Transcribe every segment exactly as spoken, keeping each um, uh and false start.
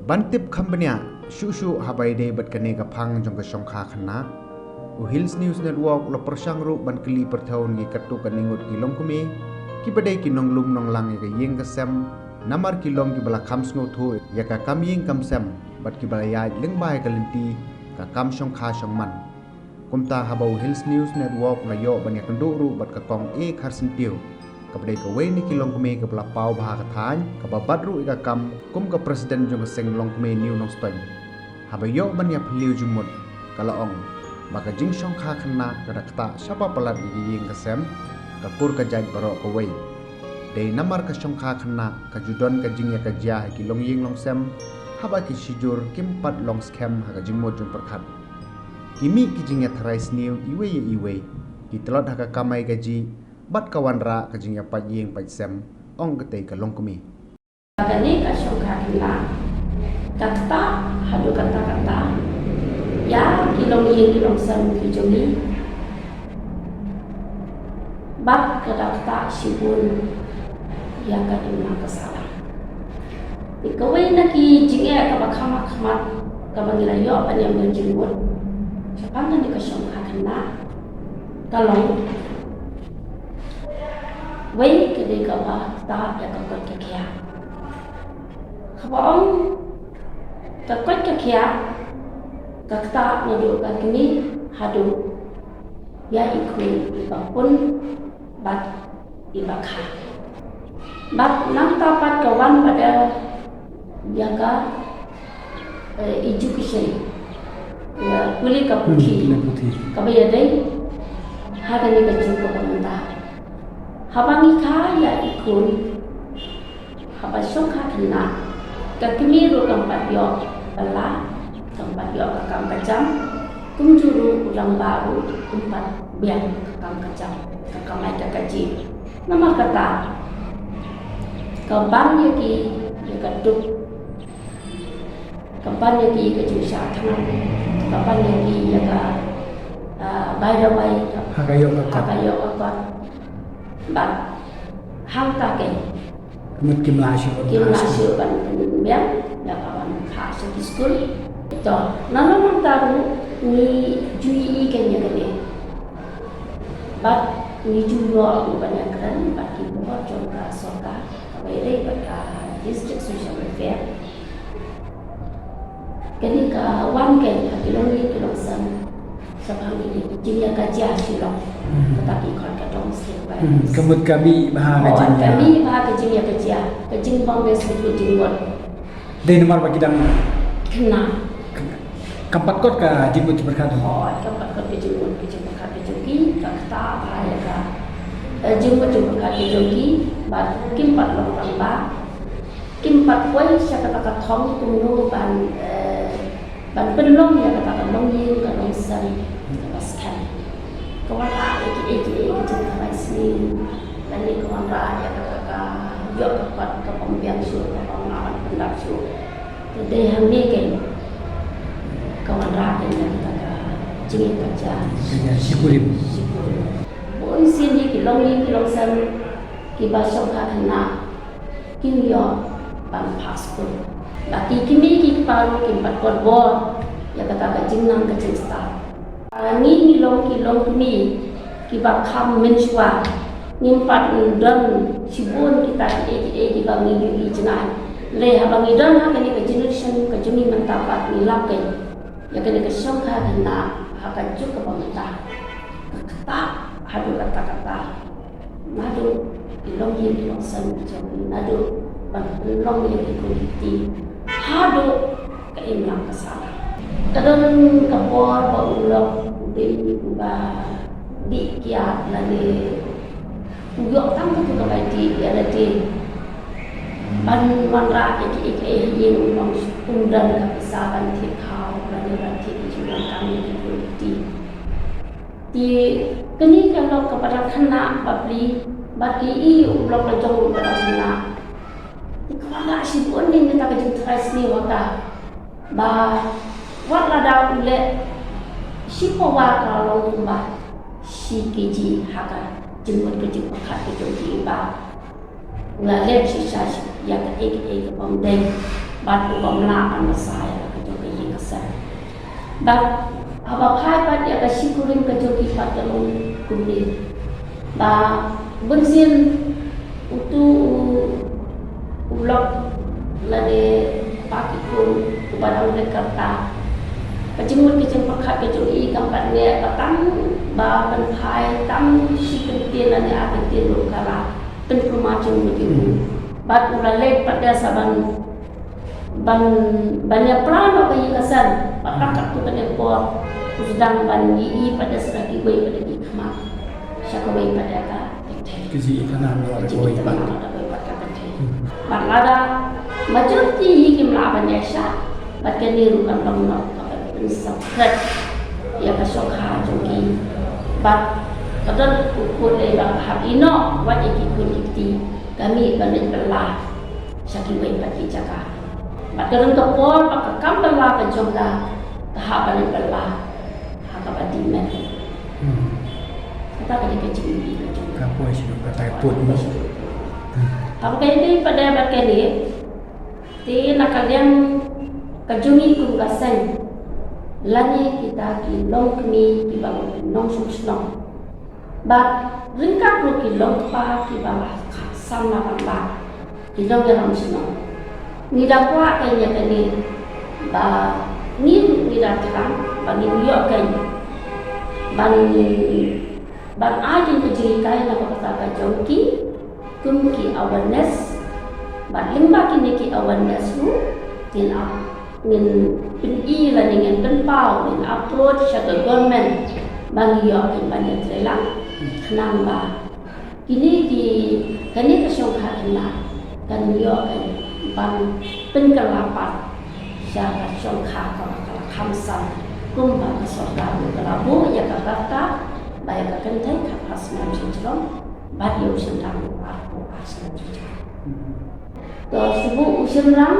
Ban tip kham bniah shuh shuh haba ïadei bad kane ka phang jong ka shongkha khynnah, u Hills News Network u la pyrshang ruh ban kylli pyrthew na ki katto katne ngut ki longkmie kiba dei ki nonglum nonglang ïa ka ïing ka sem, namar ki long kiba la kham sngewthuh ïa ka kam ïing kam sem bad kiba la ïaid lyngba ïa ka lynti ka kam shongkha shongman. Kumta haba u Hills News Network u la ïoh ban ïakynduh ruh bad ka Kong A Kharsyntiew, kaba dei kawei na ki longkmie kaba la paw bha ka thaiñ, kaba bat ruh ïa ka kam kum ka president jong ka seng longkmie New Nongstoiñ. Haba ïoh ban ïaphylliew jingmut, ka la ong ba ka jingshongkha khynnah ka da ktah shaba palat ïa ka ïing ka sem, ka kur ka jait baroh kawei. Dei namar ka shongkha khynnah ka ju don ka jingïakajia ha ki longïing longsem, haba ki shijur kim pat long skhem ha ka jingmut jingpyrkhat. Ki mih ki jingïatharai sniew iwei ïa iwei, ki tlot ha ka kamai kajih bad ka wanrah ka jingïapait ïing pait sem, ong katei ka longkmie. Kane ka shongkha khynnah ka ktah haduh katta katta ïa ki longïing ki longsem ki jong ngi. Bad ka da ktah shibun ïa ka imlang ka sahlang. Te kawei na ki jingeh kaba kham ha khmat kaba ngi la ïoh ban ïa don jingmut shaphang kane ka shongkha khynnah ka long, wei ka dei kaba ktah ïa ka koit ka khiah. Kaba ong ka koit ka khiah ka ktah naduh ka kmie haduh ïa i khun iba pun bad iba kha. Bad nangta pat ka wan bad ïa ka, eh, education, ïa pule ka puthi, pule puthi kaba ïadei ha kane ka juk kaba mynta. Haba ngi kha ïa i khun, haba shongkha khynnah, ka kmie ruh kam pat ïoh bylla, kam pat ïoh ka kam ka jam, kumjuh ruh u rangbah ruh um pat biang ka kam ka jam, ka kamai ka kajih. Namar kata ka ban ïa ki ïa ka duk, ka ban ïa ki ka jingshah thngan, ka ban ïa ki ïa ka, ah, bai dawai, ha ka ïoh ka kot. Ha ka ïoh ka kot. Bad hangta keiñ Mut kim lah shuh ban, kim lah shuh ban pynbiang ïa ka ban phah sha ki skul. To, nalor nangta ruh ngi ju ïohi kein ïa kane. Bad ngi ju ïoh ruh ban ïakren bad ki bor jong ka sorkar kaba ïadei bad ka District Social Welfare. Kane ka wan kein ha ki longïing ki longsem shaphang kine ki jingïakajia shilong. Hmm. Kata ki khot ka domestic violence. Hmm. Ka mut ka mih bha ka jingïa, ka mih bha ka jingïakajia, ka jingbym beh sngewthuh jingmut. Dei namar ba ki dang khynnah. Kam pat kot ka jingmut jingpyrkhat. Oh, kam pat kot ka jingmut ka jingpyrkhat ka jong ki, ka ktah bha ïa ka, eh, jingmut jingpyrkhat ka jong ki, bad kim pat long rangbah. Kim pat poi sha kata ka thong kumno ban, eh, ban pynlong ïa kata ka longïing ka longsem kaba skhem. Ka wanrah ïa kiei kiei ki jingtharai sniew lane ka wanrah ïa kata ka ïoh ka kot kabym biang shuh, kabym lah ban pyndap shuh. Te dei hangne kein ka wanrah kein ïa kata ka jingïakajia. Ka jia shikurim. Shikurim. Bun sien hi ki longïing ki longsem kiba shongkha khynnah kim ïoh ban phah skul. Ba ki kmie ki kpa ruh kim pat kot bor ïa kata ka jingnang ka jingstad. Ah, ngi ngi long ki longkmie kiba kham mynshuwa, ngim pat don shibun kita kiei kiei kiba ngi ïohi jngai. Hynrei haba ngi don ha kane ka generation ka jong ngi mynta pat ngi lap kein ïa kane ka shongkha khynnah ha ka juk kaba mynta. Ka ktah haduh katta katta. Naduh ki longïing ki longsem ki jong ngi, naduh ban pynlong ïa ki khun ki kti haduh ka imlang ka sahlang. Ka don ka por ba u lok u dei uba dih kiad lane u ïoh tang katu ka bai dih ïa lade ban wanrah ïa kiei kiei ha ïing, u long um don ka pisa ban thied khaw lane ban thied ki jingdonkam ïa ki khun ki kti. Te kane ka lok kaba dang khynnah bapli bad ki i u lok la jong u ba dang khynnah. Te ka wanrah shibun ïa kata ka jingtharai sniew ha ka ba wat lada u leh shi pawa ka long kumba shi kg ha ka jingmut ka jingpyrkhat ka jong ki ba u la leh shisha ïa kaei kaei kabym dei. Bad u bym lah ban bsa ïa ka jong ka ïing ka sem. Bad haba phai pat ïa ka shi kurim ka jong ki pat ka long kumne. Ba bun sien utu u, u lok lane pa ki khun uba dang leh karta. Ka jingmut ka jingpyrkhat ka jong i kam pat ne ba tang ba pynphai tang shi kyntien lane ar kyntien ruh ka la pynpyrma jingmut ïa u. Bad u la leit pat de sa ban ban, ban ïa pra noh ka ïing ka sem, bad tang katto katne por u sdang ban ïohi pat de sa da kiwei pat de ki khmat sha kawei pat de ka kynthei. Ki jingïohi ka nam noh da kawei pat de ka kynthei. Bad lada majority hi kim lah ban ïaishah, bad kane ruh kan long noh kaba pynsaphriang ïa ka shongkha jong ki. Bad ka don u khun dei ba ka hap ïeh noh wat ïa ki khun ki kti, ka mih ban leit bylla sha kiwei pat ki jaka. Bad ka don ka por ba ka kam bylla ka jong ka, ka hap ban leit bylla ha kaba dih met. Hmm. Kata ka dei ka jingïohi ka jong ka. Ka poi sha ka tai put mo. Haba ka ïadei pat de bad kane, te na ka liang ka jong ngi kum ka seng lane kita ki longkmie kiba long nongshong shnong. Bad ryngkat ruh ki longkpa kiba la kham san la rangbah, ki nongïalam shnong. Ngi da kwah kein ïa kane ba ngi, ngi da thrang ba ngin ïoh kein ban, ban ai kein ka jinghikai na ka bynta ka jong ki kum ki awareness. Bad lyngba kine ki awareness ruh ngin ap, ngin pyni lane ngin pynpaw, ngin approach sha ka government ba ngi ïoh kein ban ïatrei lang. Khnang ba kine ki, kane ka shongkha khynnah kan ïoh kein ban pynkylla pat sha ka shongkha kaba ka la kham san, kumba ka sorkar ruh ka la buh ïa ka karta ba ïa ka kynthei khatphra snem sha jrong bad ïa u shynrang ruh arphew ar snem sha jrong. To shu buh u shynrang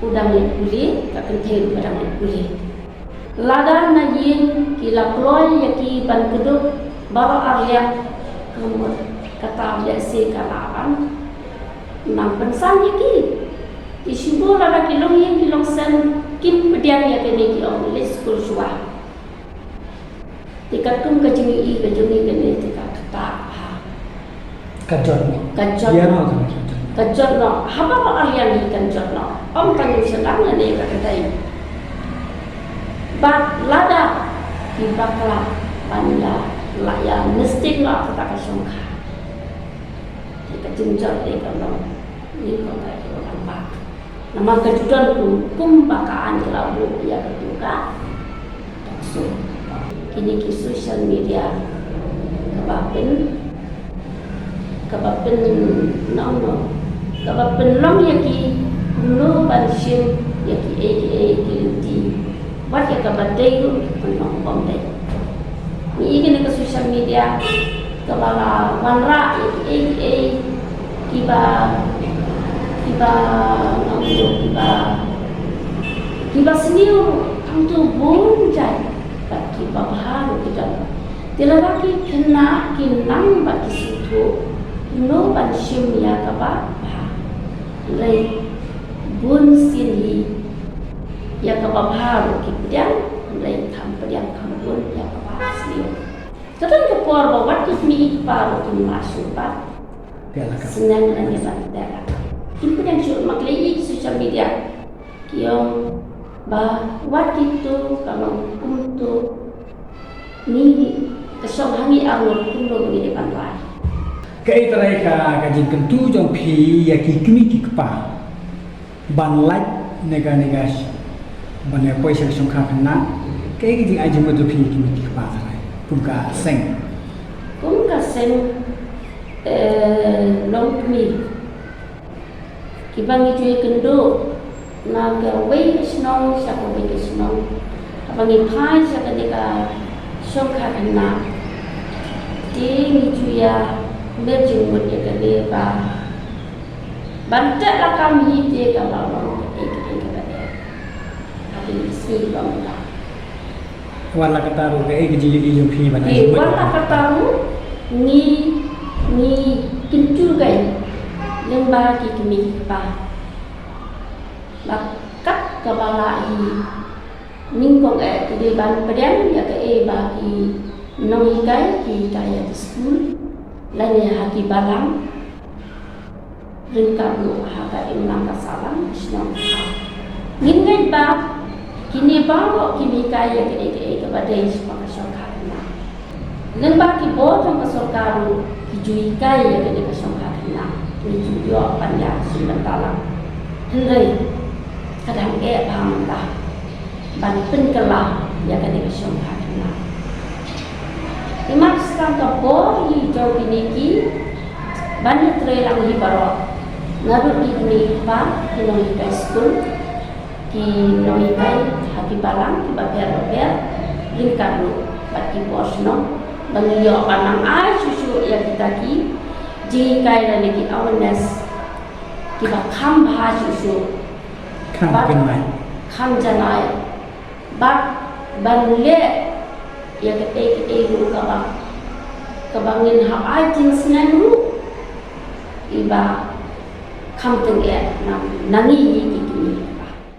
u dang leit pule, ka kynthei ruh ka dang leit pule. Lada na ïing ki la kloi ïa ki ban kdup baroh ar liang, ka mut kata lehse ka lah ban nang pynsan ïa ki. Te shu buh lada ki longïing ki longsem kim pdiang ïa kane, ki ong leit skul shuwa. Te katkum ka jingïohi ka jong ngi kane te ka ktah bha. Ka jot noh. Ka jot noh. Ka jot noh. Haba ba ar liang hi kan jot noh. Ym tang ïa u shynrang lane ka kynthei. Bad lada ki bakla ban ïa, la ïa mistake noh kata ka shongkha. Te ka jingjot te ka long. Ni ko ka ki orang bak. Namar ka ju don kum, kumba ka aiñ ka la buh ïa katu ka talk show. Kine ki social media kaba pyn, kaba pyn, nang no, kaba pynlong ïa ki kumno ban shim ïa kiei kiei ki lynti. Wat ïa kaba dei ruh pynlong bym dei. Ngi i kane ka social media kaba la wanrah ïa kiei kiei kiba, kiba, kiba, kiba sniew hangto bun jait bad kiba bha ruh ki don. Te lada ki khynnah ki nang bad ki sngewthuh kumno ban shim ïa kaba bha. Hynrei bun sien hi ïa kaba bha ruh ki pdiang, hynrei kham pdiang kham bun ïa kaba sniew. Ka don ka por ba wat ki kmie ki kpa ruh kim lah shuh pat. Te la ka. Sneng lane ban te la ka. Kim pdiang shuh, ma ki la i ki social media. Ki ong ba wat kito ka long kumto. Ngi, ngi, ka shong ha ngi arngut kumno ngi dei ban rai. Kaei trai ka, ka jingkyntu jong phi ïa ki kmie ki kpa ban lait ne ka, ne ka sh-, ban ïa poi sha ka shongkha khynnah. Kaei ka jingai jingmut jong phi ïa ki kmie ki kpa trai kum ka seng? Kum ka seng, eh, longkmie kiba ngi ju ïakynduh na kawei ka shnong sha kawei ka shnong. Haba ngi phai sha kane ka shongkha khynnah, te ngi ju ïa mih jingmut ïa kane ba ban teh lakam hi te ka la long kaei kaei kaba dei. Haba ngi sngew ba mynta Wat la katta ruh kaei ka jingïohi jong phi ban ai jingmut. Wat la katta ruh ngi, ngi kyntu kai lyngba ki kmie ki kpa. Ba kat kaba la i nyngkong eh ki dei ban pdiang ïa kaei ba ki nonghikai ki hikai ïa ki skul lane ha ki balang ryngkat ruh ha ka imlang ka sahlang ka shnong. Ngin ngeit ba kine baroh kin hikai ïa kaei kaei kaba dei shaphang ka shongkha khynnah. Lyngba ki bor jong ka sorkar ruh ki ju hikai ïa kane ka shongkha khynnah, ngi ju ïoh ban ïa shu ban balang. Hynrei ka dang eh bha mynta ban pynkylla ïa kane ka shongkha khynnah. Imat sdang ka bor hi jong kine ki ban ïatrei lang hi baroh, naduh ki kmie ki kpa, ki nonghikai skul, ki nonghikai ha ki balang kiba pher ba pher, ryngkat ruh bad ki bor shnong, ba ngi ïoh ban nang ai shuh shuh ïa kita ki jinghikai lane ki awareness kiba kham bha shuh shuh. Kham Bad pynlait. Kham janai. Bad ban leh ïa kaei kaei ruh kaba, kaba ngin hap ai jingsneng ruh iba kham tyngeh na, na ngi hi ki kmie.